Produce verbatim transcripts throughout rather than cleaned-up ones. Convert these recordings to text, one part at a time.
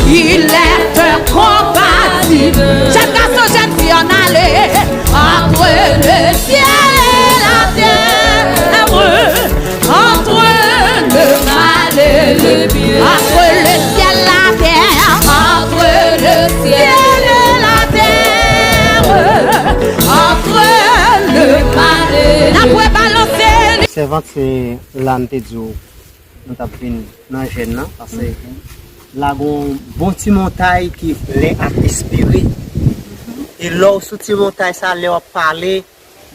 Il est incompatible. Jeunes garçons, jeunes filles, en aller entre le ciel et la terre, entre le mal et le bien, entre le ciel et la terre, entre le ciel et la terre, entre le mal et le... N ap rebalanse li. Sèvant, se la m te di w nou t ap vin nan jèn nan, paske la gon bon ti montay ki vle ap espere. E lè w sou ti montay sa, lè w ap pale,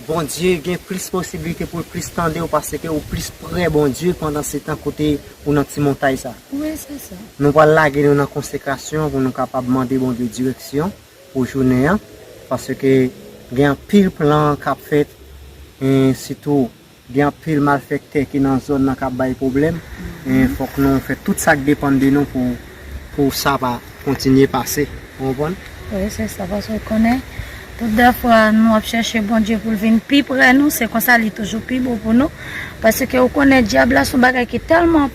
Bondye gen plis posiblite pou l plis tande w, paske ou plis pre Bondye pandan se tan kote ou nan ti montay sa. Wi, se sa. Nou pral lage nou nan konsekrasyon pou nou kapab mande Bondye direksyon pou jounen an, paske gen anpil plan k ap fèt, e sitou gen anpil malfektè ki nan zòn nan k ap bay pwoblèm. E fòk nou fè tout sa k depann de nou pou, pou sa pa kontinye pase. Ou konprann? Wi, se sa, paske w konnen, tout dèfwa nou ap chèche Bondye pou l vin pi pre nou, se konsa li toujou pi bon pou nou. Paske ou konnen dyab la se yon bagay ki tèlman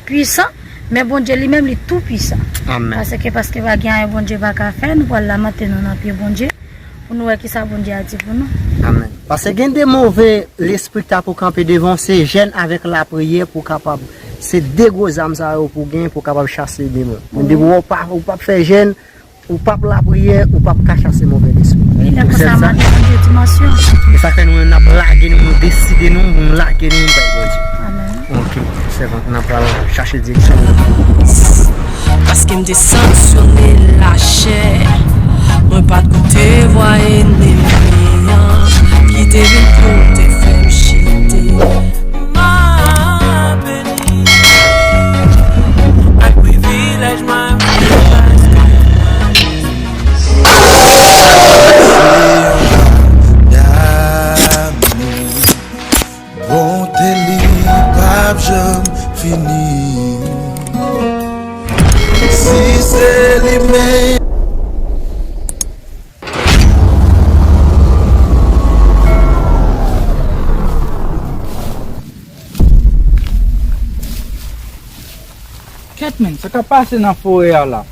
pwisan, men Bondye li menm li tou pwisan. Amèn. Paske, paske pa gen anyen Bondye pa ka fè, nou pral lamante nou nan pye Bondye. Pou nou wè kisa Bondye a di pou nou. Amèn. Paske gen de move lespri ki ta pou kanpe devan w, se jèn avèk lapriyè pou kapab, se de gwo zam sa yo pou gen pou kapab chase demon. Wi. Depi w pa, ou p ap fè jèn, ou p ap lapriyè, ou p ap ka chase move lespri. Wi, lè konsa m ap nan de dimansyon. E sa fè nou menm n ap lage nou, nou deside nou, nou lage nou, nou bay Bondye. Amèn. Ok, sèvant, n ap pral chache direksyon. Paske m te sanksyone lachè, mwen pa t koute vwa ènmi an ki te vin pou te fè m chite. M a beni ak privilèj mwen. Bonte li p ap janm fini. Si se li menm. Kèt, men, sa k ap pase nan forè a la?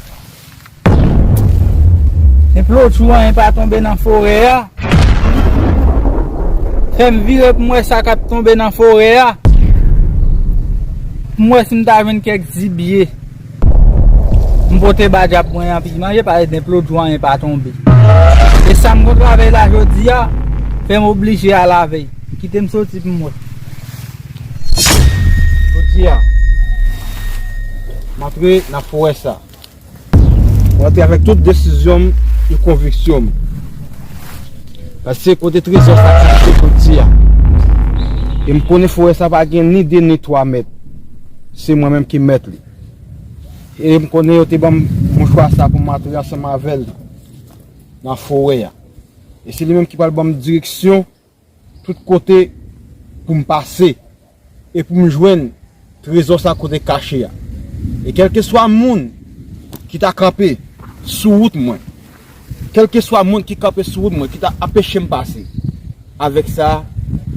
Depi lòt jou, anyen pa tonbe nan forè a. Fè m vire pou m wè sa k ap tonbe nan forè a. Pou m wè si m ta jwenn kèk zibye. M pote ba dyab mwen an pou l manje, paske depi lòt jou, anyen pa tonbe. E sa m konn travèy la jodi a, fè m oblije al avè l. Kite m soti pou m wè. Jodi a, m antre nan forè sa. Mwen antre avèk tout desizyon m e konviksyon m. Paske kote trezò sa kache jodi a. E m konnen forè sa pa gen ni de ni twa mèt. Se mwen menm ki mèt li. E m konnen yo te ban m mouchwa sa pou m antre ansanm avè l nan forè a. E se li menm ki pral ban m direksyon tout kote pou m pase e pou m jwenn trezò sa kote kache a. E kèlkeswa moun ki ta kanpe sou wout mwen, kèlkeswa moun ki kanpe sou wout mwen, ki ta anpeche m pase, avèk sa,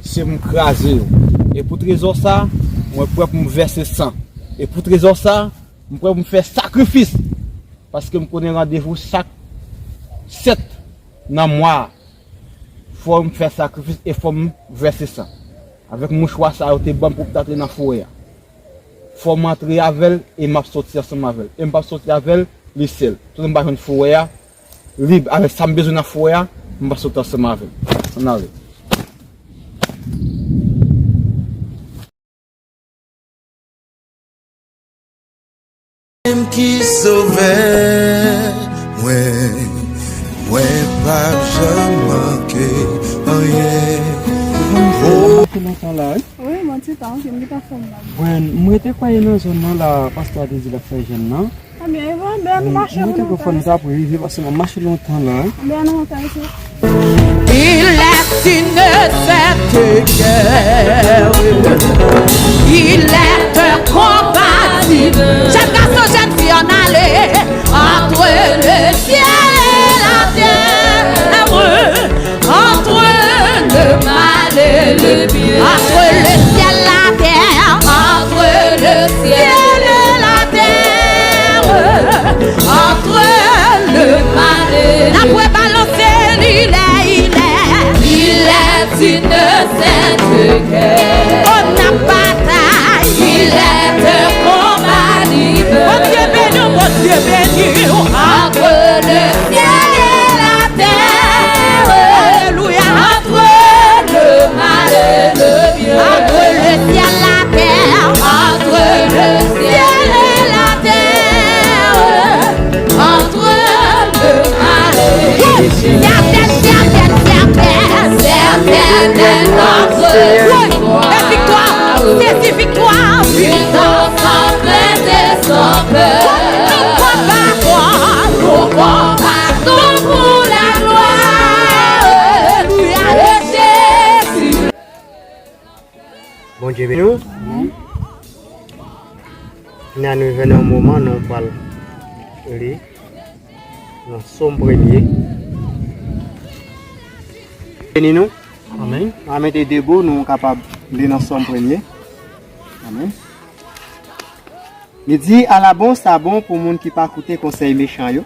se m kraze yo. E pou trezò sa, mwen prè pou m vèse san. E pou trezò sa, m prè pou m fè sakrifis, paske m konnen randevou chak sèt nan mwa a. Fò m fè sakrifis e fò m vèse san. Avèk mouchwa sa yo te ban m pou m t antre nan forè a. Fò m antre avè l e m ap soti ansanm avè l. E m p ap soti avè l, li sèl. Toutan m pa jwenn forè a lib avèk sa m bezwen nan forè a, m p ap soti ansanm avè l. Ann ale. Menm ki sovè mwen, mwen p ap janm manke anyen. Oh. Ou te lontan la, wi? Wi, mwen ti tan, ok, m gentan fè m la. Mwen, mwen te kwè nan zòn nan la, pastè a te di l ap fè jèn nan. Ebyen, e vre, bèl, nou mache pou lontan. Mwen te kwè fò nou ta rive, paske m ap mache lontan la. Bèl, nou monte isit. Il est une sainte guerre. Il est un combat. Jeunes garçons, jeunes filles, en aller entre le ciel et la terre. Entre le mal et le bien. Entre le ciel, la terre. Entre le ciel et Une sainte guerre. On a bataille. Il est un combat libre. Bondye beni w, Bondye beni w. Entre le ciel et la terre. Alelouya. Entre le mal et le bien. Entre le ciel, la terre. Entre le ciel et la terre. Entre le mal et le bien. Certaines, certaines, certaines, certaines d'entre nous. Sezi viktwa, sezi viktwa. Puissance en Christ et sans peur. Nous combattons, nous combattons pour la gloire de Jésus. Bondye beni w. Kounya nou rive nan yon moman nou pral li nan Sòm premye. Beni nou. Amèn. N a mete debou, nou kapab li nan Sòm premye. Amèn. Li di, ala bon sa bon pou moun ki pa koute konsèy mechan yo,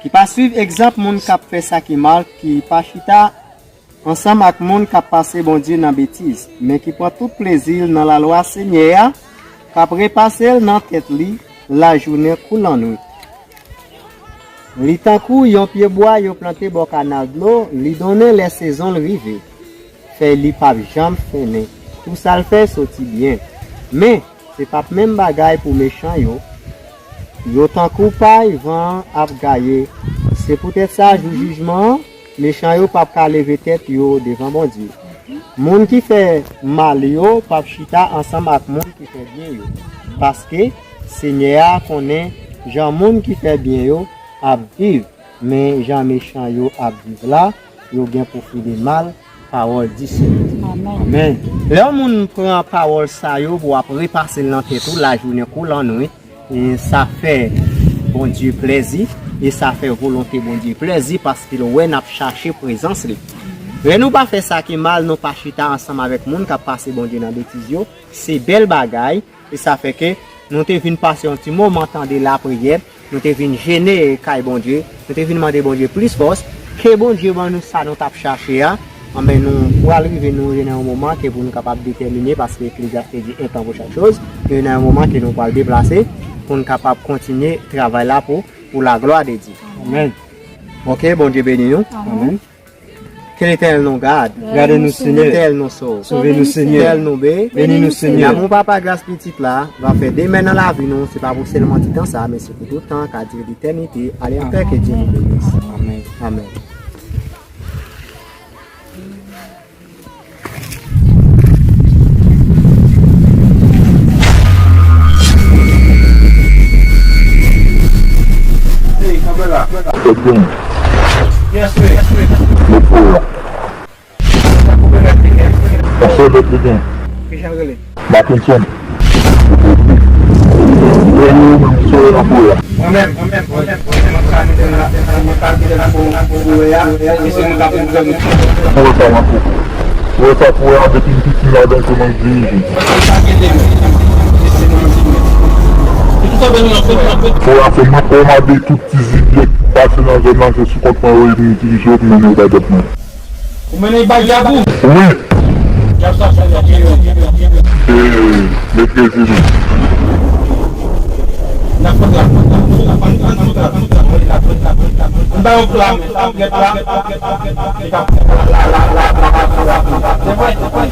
ki pa suiv egzanp moun k ap fè sa ki mal, ki pa chita ansanm ak moun k ap pase Bondye nan betiz, men ki pran tout plezi l nan lalwa Senyè a, k ap repase l nan tèt li lajounen kou lannwit. Li tankou yon pyebwa yo plante bò kanal dlo, li donnen lè sezon l rive. Fèy li p ap janm fennen. Tou sa l fè soti byen. Men, se p ap menm bagay pou mechan yo. Yo tankou pay van an ap gaye. Se poutèt sa, jou jijman an, mechan yo p ap ka leve tèt yo devan Bondye. Moun ki fè mal yo p ap chita ansanm ak moun ki fè byen yo, paske Senyè a konnen jan moun ki fè byen yo ap viv, men jan mechan yo ap viv la, yo gen pou fini mal. Pawòl di Senyè. Amèn. Amèn. Lè yon moun pran pawòl sa yo pou w ap repase l nan tèt ou lajounen kou lannwit, e sa fè Bondye plèzi, e sa fè volonte Bondye plèzi, paske l wè n ap chache prezans li. Lè nou pa fè sa ki mal, nou pa chita ansanm avèk moun k ap pase Bondye nan betiz yo, se bèl bagay, e sa fè ke nou te vin pase yon ti moman tande lapriyè, nou te vin jene kay Bondye, nou te vin mande Bondye plis fòs, ke Bondye ban nou sa nou t ap chache a. Anben, nou pral rive nou rive nan yon moman ke pou nou kapab detèmine, paske Eklezyas te di un temps pour chaque chose, nou rive nan yon moman ke nou pral deplase pou nou kapab kontinye travay la pou, pour la gloire de Dieu. Amèn. Ok, Bondye beni nou. Amèn. Que l'Éternel nous garde. Gade nou, Senyè. L'Éternel nous sauve. Sove nou, Senyè. L'Éternel nous bénisse. Beni nou, Senyè. L'amour Papa, grâce Petit la va faire demain dans la vie, non, c'est pas pour seulement du temps ça, mais c'est pour tout temps, car Dieu l'éternité. Allez en paix, que Dieu vous bénisse. Amèn. Amèn. Fèt gen. Met fò a. Yon sèl mèt li gen. Mackenson. Mwen menm, mwen menm, mwen menm, mwen menm, mwen ka kite l la, mwen ka kite l pou, pou wè a, e se mwen k ap ouvè bouch. Pou wè sa nan koko. Pou wè sa, pou wè a, depi m piti, m la dan se mwen k dirije. Mwen ka kite l, e se mwen k dirije. Pou wè a, se mwen pòmade tout ti zibye ki pase nan zòn nan, se sou kont mwen yo ye pou m dirije yo, pou mennen yo bay dòt mwen. Ou mennen l bay dyab ou? Wi. Dyab sa fè lòt yo. E, metreze nou. N ap fè pla, n ap fè pla, n ap fè pla, n ap fè pla. Ann ba yo pla, men, sa ap gen pla. Li t ap la, la, la. Se vre, se vre.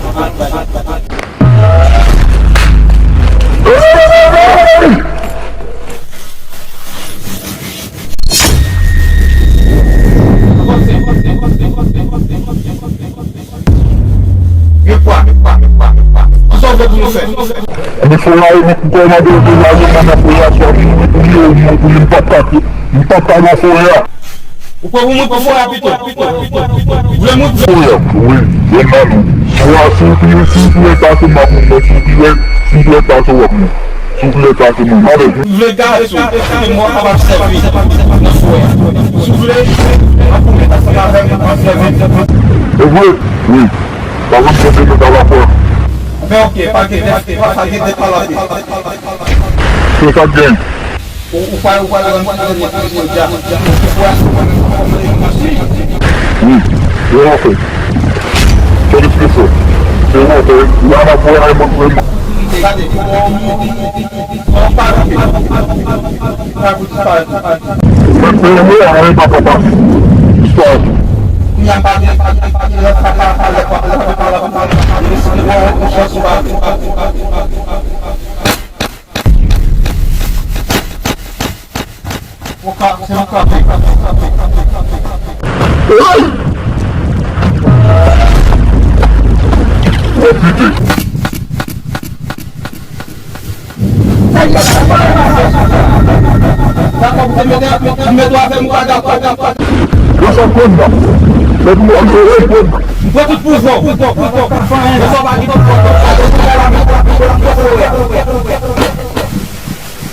Gen pwa, gen pwa, gen pwa, gen pwa. Kisa w vle pou nou fè? Ebyen, fò w rayi mwen pou kòmande w deja, mwen nan fò a, swa pou mwen, pou mwen, pou mwen, pou mwen, m p ap pase, m p ap pase nan fò a. Ou pran pou mwen pou fò a pito? Ou vle mwen pou fò a? Wi, mwen nan nou. Swa, si w pi, si w pi pase, m ap mwen, si w pi, si w pi pase, w ap mwen. Sou koulè sa se mwen. Mande. M vle gade sou ki mwen kapab sèvi nan fò a. Si w vle, w ap pou mwen ansanm avè m, w ap sèvi. E vre? Wi. Pa konn kote nou ta va fò. Men oke, pa gen, pa gen de pale anpil. Se sa k gen. Ou, ou pa, ou pa rann kite mwen pou jodi a. Ou pa, ou pa rann kite mwen pou jodi a. Wi. Yo, anfen. K Li pli fò. Se yon mantè. Li pa nan pou ay mwen.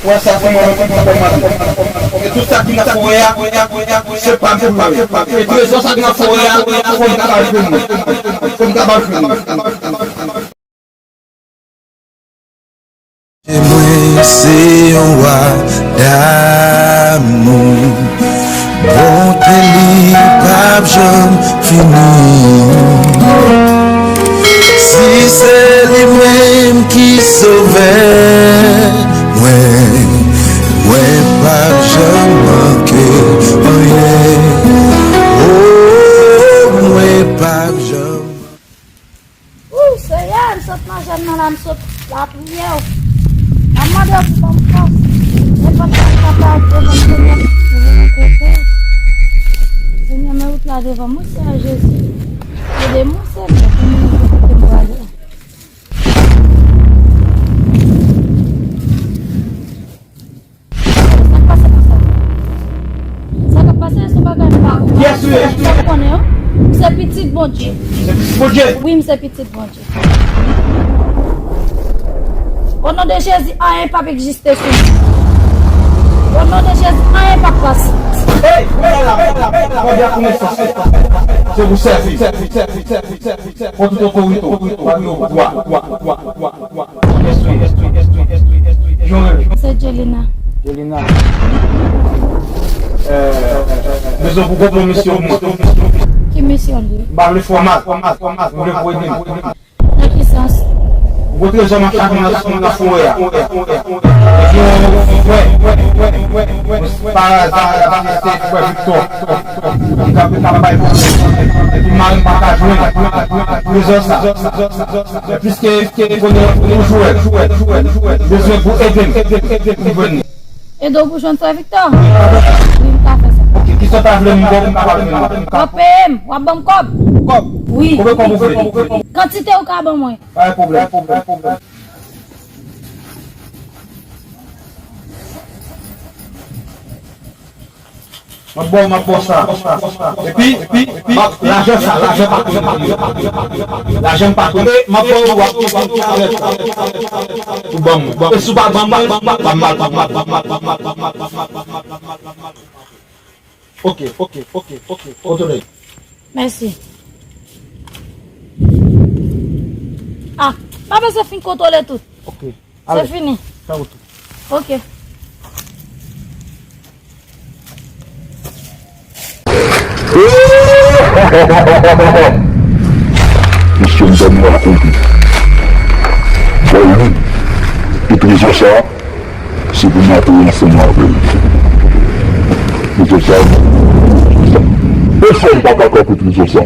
Wè sa, se mwen menm ki pran kòmand. E tout sa ki nan forè a, se pa m pou yo ye. E trezò sa ki nan forè a, fò m ta ba l pou mwen. Fò m ta ba l pou mwen. Mwen se yon wa damou. Bonte li p ap janm fini. Si se li menm ki sovè mwen, mwen p ap janm manke anyen. O, mwen p ap janm. Ou, Seyè, m sot nan jèn nan la, m sot lapriyè w. M ap mande w pou ban m fòs. Nenpòt sa k ap rive, Senyè, m vini kote w. Senyè, men wout la devan mwen, Seyè Jezi. Ede mwen, Senyè, pou m rive kote m prale. Sa k pase konsa? Sa k ap pase, se yon bagay m pa konprann. Kiyès ou ye? Sa m konnen, wi. M se pitit Bondye. Se pitit Bondye? Wi, m se pitit Bondye. O non de Jezi, anyen p ap egziste sou mwen. O non de Jezi, anyen p ap pase. Hey, hey, la, hey, la, hey, la, hey, la, konesans. Se pou sèvi. Pran tout otorite, pran tout pouvwa. Se Jelina. Jelina. Bezwen pou gwo misyon mwen. Ki misyon li? M pa vle fè w mal. M vle pou ede m. Nan ki sans? Gwo trezò nan chak nan, nan forè a. Epi yon frè, pa aza, se frè Viktò. Li ka, li ka bay pwoblèm. Epi mari m pa ka jwenn trezò sa. Men piske, piske li konnen yon jou, bezwen pou ede m, pou m jwenn li. Ede w pou jwenn frè Viktò? Wi, m ka fè sa. Ok, kisa w ta vle m ba w pou m kapab ede w? W ap peye m, w ap ban m kòb. Kòb? Wi. Konbyen kòb ou vle? Kantite ou ka ban mwen. Pa gen pwoblèm. M ap ba w, m ap ba w sa. Epi, epi, epi, m ap, lajan sa, lajan pa konnen. Lajan pa konnen, m ap ba w, w ap, w ap, w ap, ou ban m. E si w pa ban mwen, ban m, ban m, ban m. Ok, ok, ok, ok, ok. Mèsi. Ah, pa bezwen fin kontwole tout. Ok. Se fini. Fè wout ou. Ok. Mesye, m tèlman kontan. Bon, wi. E trezò sa, se pou m antre ansanm avè l. Trezò sa, pèsonn pa ka kanpe trezò sa.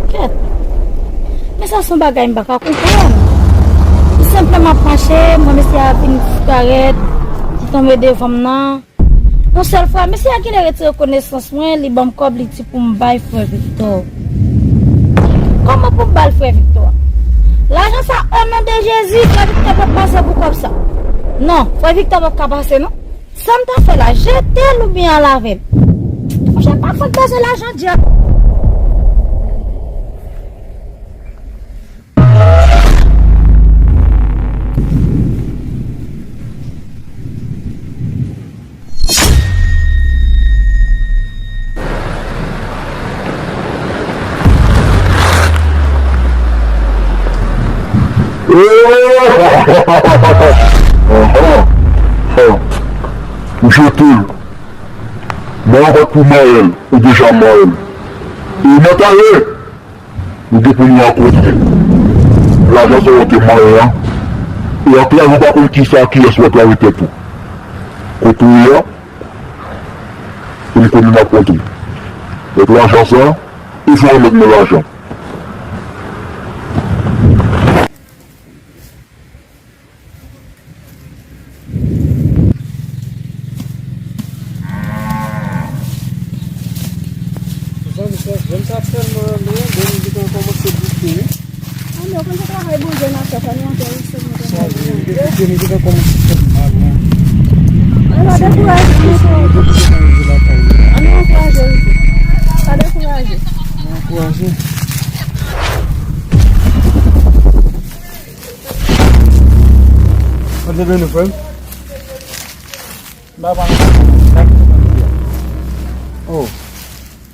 Kèt! Men sa se yon bagay m pa ka konprann. Li senpleman ap mache, m wè mesye a vin fou karèt, li tonbe devan m nan. Yon sèl fwa, mesye a genlè retire konesans mwen, li ban m kòb, li di pou m bay frè Viktò. Kòman pou m ba l frè Viktò? Lajan sa, o non de Jezi, frè Viktò p ap pase pou kòb sa. Non, frè Viktò p ap ka pase non. Sa m ta fè la, jete l oubyen al avè l? Monchè, pa fout bezwen lajan dyab. Ou jete l. Mwen an bat pou Maël, ou deja Maël. E nan talè, nou gen pou nou rankontre. Lajan sa w te manyen an. E anklave ou pa konn kisa, kiyès w anklave tèt ou. Kote w ye a, pou m konnen n ap rankontre. Avèk lajan sa, e fò w remèt mwen lajan. Zanmi, sa, jèn sa tèlman lwen, de mizik an kòmanse bouke, wi. Ah, men ou konn se travay Bondye n ap fè, fò nou enterese nou. Sa, de mizik an kòmanse fè m mal, wi. An nou ankouraje, an nou ankouraje. An nou ankouraje, wi. Pa dekouraje. An nou ankouraje. Kote vin nou, frè m? M pa konn sa ki te pase. Oh.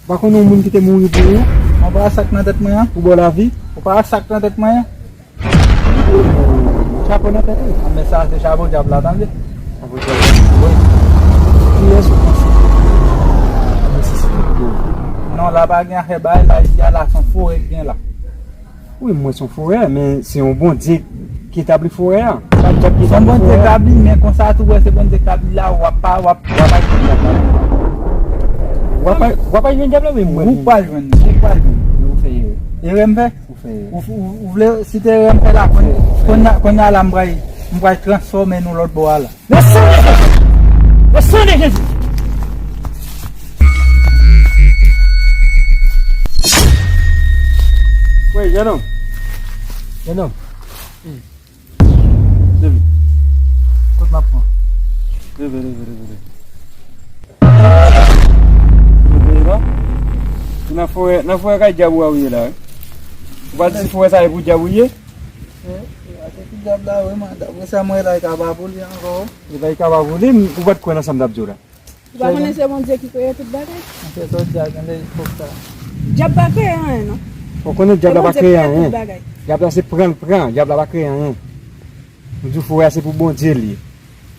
Ou pa konn yon moun ki te mouri pou ou? Ou pa wè sa k nan tèt mwen an? Pou bò lavi? Ou pa wè sa k nan tèt mwen an? Chapo nan tèt ou? Ah, men sa se chapo dyab la, tande? Chapo dyab la? Wi. Kiyès ou panse? Ah, men se, se tout bon. Non, la pa gen afè bay la, isi a la, se yon forè k gen la. Wi, mwen se yon forè, men se yon Bondye ki etabli forè a. Se pa dyab ki etabli forè a. Se yon Bondye k etabli, men konsa tou, wè, se Bondye k etabli la, w ap pa, w ap, w ap al jwenn dyab la. W ap al, w ap al jwenn dyab la, wi, mwen. Ou pral jwenn, ou pral jwenn. Ou fè erè. Erè m fè? Ou fè erè. Ou, ou, ou vle, si te erè m fè la, konn-, konnya, konnya la, m pral, m pral transfòme nou lòt bò a la. Le sang de Jésus. Le sang de Jésus. Wi, jennonm. Jennonm. Leve. Kot m ap pran? Leve, leve, leve, leve. Leve la. Nan forè, nan forè kay dyab ou a ou ye la, wi. Ou pa di forè sa e pou dyab ou ye? Eh, eh, ate ki dyab la, wi, man. Daprè sa mwen la, e ka pa pou li ankò. E pa e ka pa pou li, ou pa t kwè nan sa m t ap di w la. Ou pa konnen se Bondye ki kreye tout bagay? Anfèt, ou dyab, men lè epòk sa. Dyab pa kreye anyen, non. Ou konnen dyab la pa kreye anyen. Dyab la se pran l pran, dyab la pa kreye anyen. M di w forè a se pou Bondye li ye.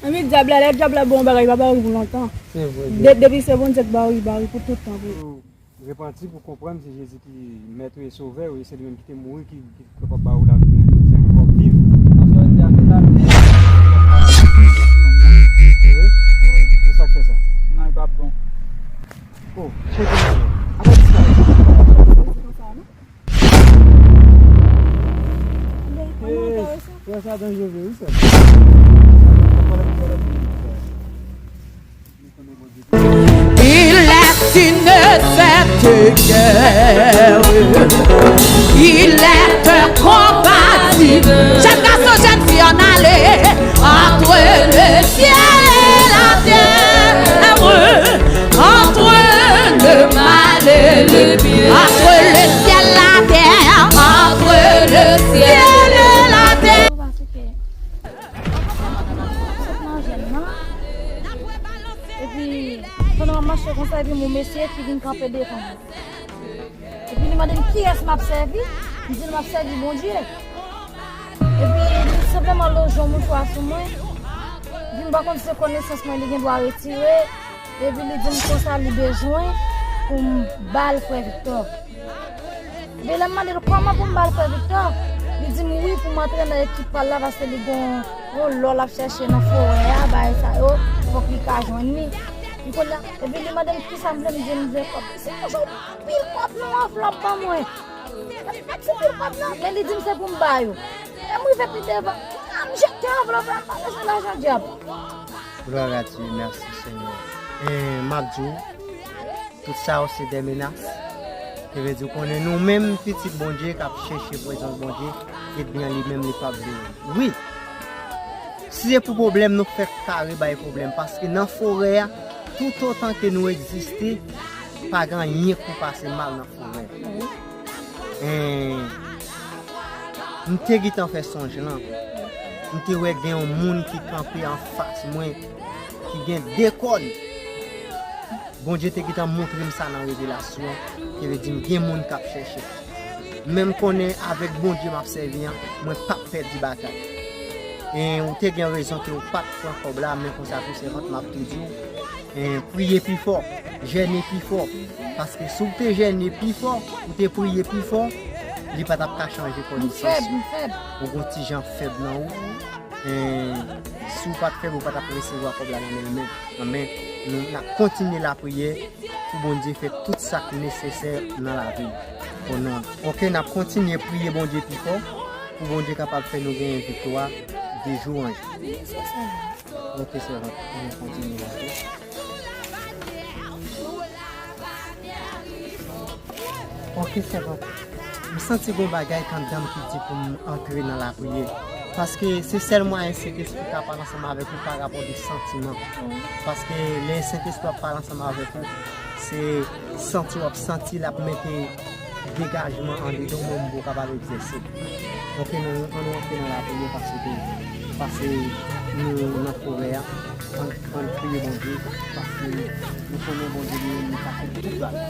Anpi dyab la, lè dyab la ba w yon bagay, li pa ba w li pou lontan. Se vre. De-, depi se Bondye k ba w li, ba w li pou tout tan pou ou. Repanti pou konprann se Jezi ki mèt ou e sovè ou, e se li menm ki te mouri, ki, ki kapab ba ou lavi, jodi a ki w ap viv. Nan jodi a, nou ta viv. Wi. Se sa k fè sa. Non, li p ap bon. Oh, cheke mesye. Apa di sa. Hey, frè sa danjere, wi, frè. Il est une sainte guerre. Il est un combat. Jeunes garçons, jeunes filles, en aller entre le ciel et la terre. Entre le mal et le bien. Entre le ciel, la terre. Entre le ciel et la terre. Sot nan jèn nan. Epi, pandan m ap mache konsa, epi m wè yon mesye ki vin kanpe devan mwen. Epi li mande m kiyès m ap sèvi. M di l m ap sèvi Bondye. Epi li senpleman lonje yon mouchwa sou mwen. Epi m pa konn si se konesans mwen li gen dwa retire. Epi li di m konsa li bezwen pou m ba l frè Victor. Epi lè m mande l kòman pou m ba l frè Victor, li di m wi, pou m antre nan ekip pa l la, paske li gon yon lò l ap chèche nan forè a, bagay sa yo, fòk li ka jwenn li. Li konn la, epi li mande m kisa m vle, m di l m vle kòb. Li se yon jan pil kòb nan anvlòp ban mwen. Li pa ti pil kòb non, men li di m se pou m ba yo. Lè m rive pi devan, m jete anvlòp la, m pa bezwen lajan dyab. Gloire à Dieu, merci Seigneur. E m ap di w, tout sa yo se de menas. Ki vle di w konnen nou menm pitit Bondye k ap chèche prezans Bondye, ebyen li menm li p ap vle. Wi, si se pou pwoblèm, nou fèk kare bay pwoblèm, paske nan forè a, toutotan ke nou egziste, pa gen anyen k pou pase mal nan forè. E, m te gentan fè sonj lan. M te wè gen yon moun ki kanpe anfas mwen, ki gen de kòn. Bondye te gentan montre m sa nan revelasyon, ki vle di m gen moun k ap chèche. Men m konnen avèk Bondye m ap sèvi an, mwen p ap pèdi batay. E ou te gen rezon ke ou pa t pran kòb la, men konsa tou sèvant m ap tou di w, e, priye pi fò, jène pi fò. Paske si w te jène pi fò, ou te priye pi fò, li pa t ap ka chanje konesans ou. Ou gon ti jan fèb nan ou. E, si w pa t fèb, ou pa t ap resevwa kòb la nan men l menm. Nan men, nou, n ap kontinye lapriyè pou Bondye fè tout sa k nesesè nan lavi n. O non. Oke, n ap kontinye priye Bondye pi fò, pou Bondye kapab fè nou genyen viktwa de jou an jou. Oke, sèvant, nou kontinye lapriyè. Oke, sèvant. M santi gon bagay k anndan m ki di pou m antre nan lapriyè. Paske se sèl mwayen Sentespri ka pale ansanm avèk ou pa rapò de santiman. Paske lè Sentespri ap pale ansanm avèk ou, se santi w ap santi l ap mete degajman anndedan w menm pou w kapab egzèse. Oke, nou, ann nou antre nan lapriyè paske, paske nou nan forè a. Ann, ann priye Bondye, paske nou konnen Bondye li menm li ka fè tout bagay.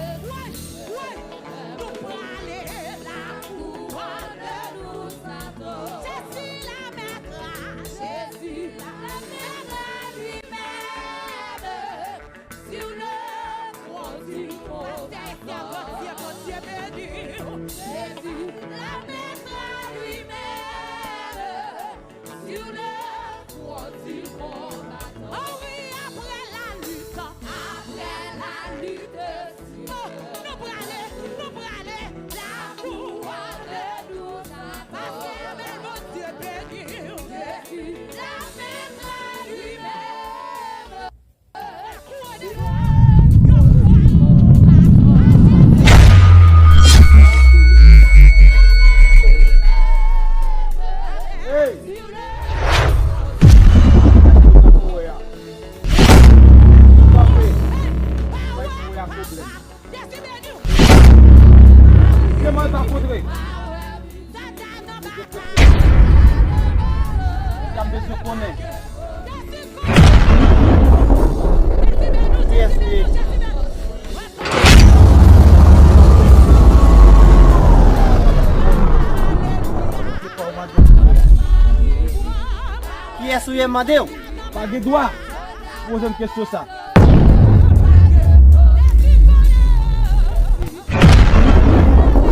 Sur le front du combattant. Oh oui, après la lutte. Après la lutte. Oh, nou prale, nou prale. La couronne de douze ans. Paske bèl Bondye beni. Jésus, la maître lui-même. Kiyès ou ye, m mande w? Pa gen dwa poze m kesyon sa.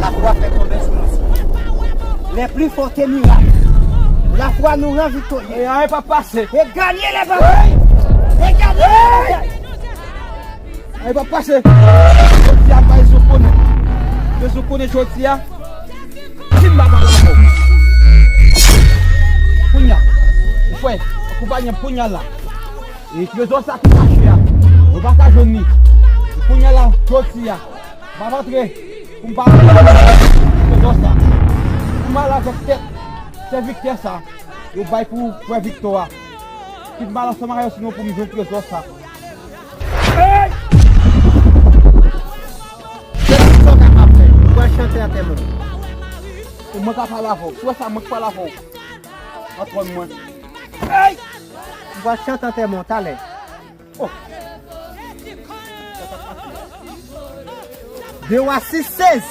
Lafwa fè konbensman. Lè pli fò te mirak. Lafwa nou ran viktorye. E anyen p ap pase. E ganye lè batay. E ganye lè batay. Anyen p ap pase. Jodi a, bay zo konnen. Bay zo konnen jodi a. Si m pa pale avè w. Kounye a, ou fè, akonpanye m kounye a la. E trezò sa ki kache a, nou pa ka jwenn li. E kounye a la, jodi a, m ap antre pou m pa trezò sa. Pou m al avèk tèt sèvitè sa, yo bay pou frè Viktò a. Ki m al ansanm avè yo, sinon pou m jwenn trezò sa. Hey! Se tout sa w kapab fè. Ou pral chante antèman. E mwen ka pale avè w. Si w wè sa, mwen k pale avè w. Patwòn mwen. Hey! Ou pral chante antèman talè. Oh. De Wa sis sèz.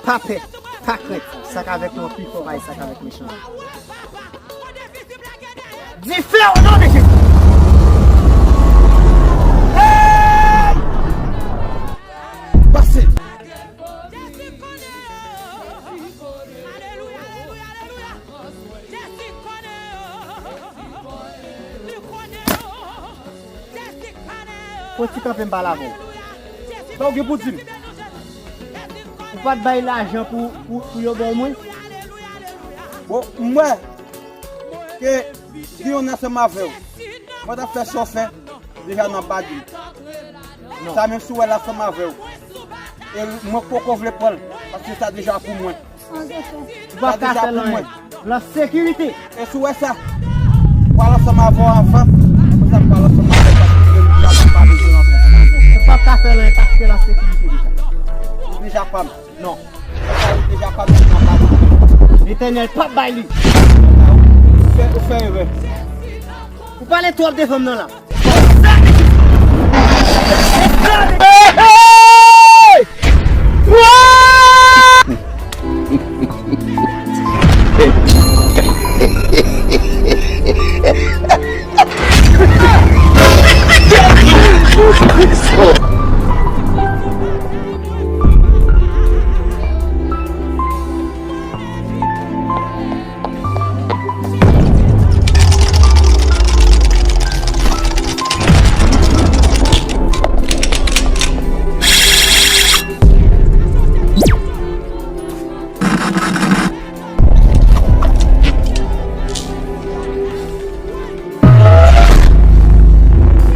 Pa pè, pa krent. Sa k avèk nou an pi fò pase sa k avèk mechan. Dife o non de Jezi. Hey! Pase. Pran ti kanpe m pale avè w. Sa w gen pou di m? Ou pa t bay lajan pou, pou, pou yo ba w mwen? Bon, m wè ke gen youn ansanm avè w. Mwen t ap fè sa w fè deja nan badi. Non. Sa menm si w wè l ansanm avè w. E mwen poko vle pran l, paske sa deja pou mwen. Ou p ap ka fè l anyen. Lan sekirite. E si w wè sa, m pral ansanm avè w avan. Apre sa, m pral ansanm avè w, paske m pa bezwen antre ansanm avè w. Ou p ap ka fè l anyen, paske lan sekirite deja. Li deja pa m. Non. Sa li deja pa m nan badi. Letènèl p ap bay li. Ou fè, ou fè erè. Ou pale twòp devan m nan la.